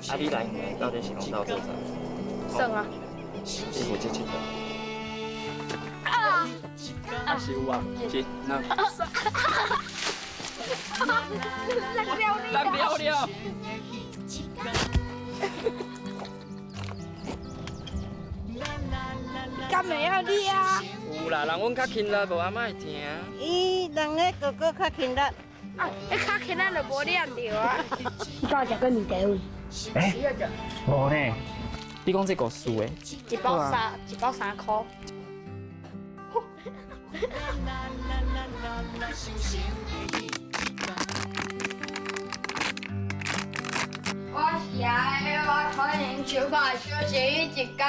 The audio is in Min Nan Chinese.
啊，你來到底是攏鬥做啥？耍啊！你負責𨑨迌。啊是有啊，是那。咱了了。敢會曉你啊？有啦，人阮較勤力，無阿嬤會疼。伊人彼哥哥較勤力。啊，彼較勤力就無掠著啊。你敢有食過麵茶粉？欸，無呢。你講這故事的？一包3箍。我是愛，我可能小可休息一工。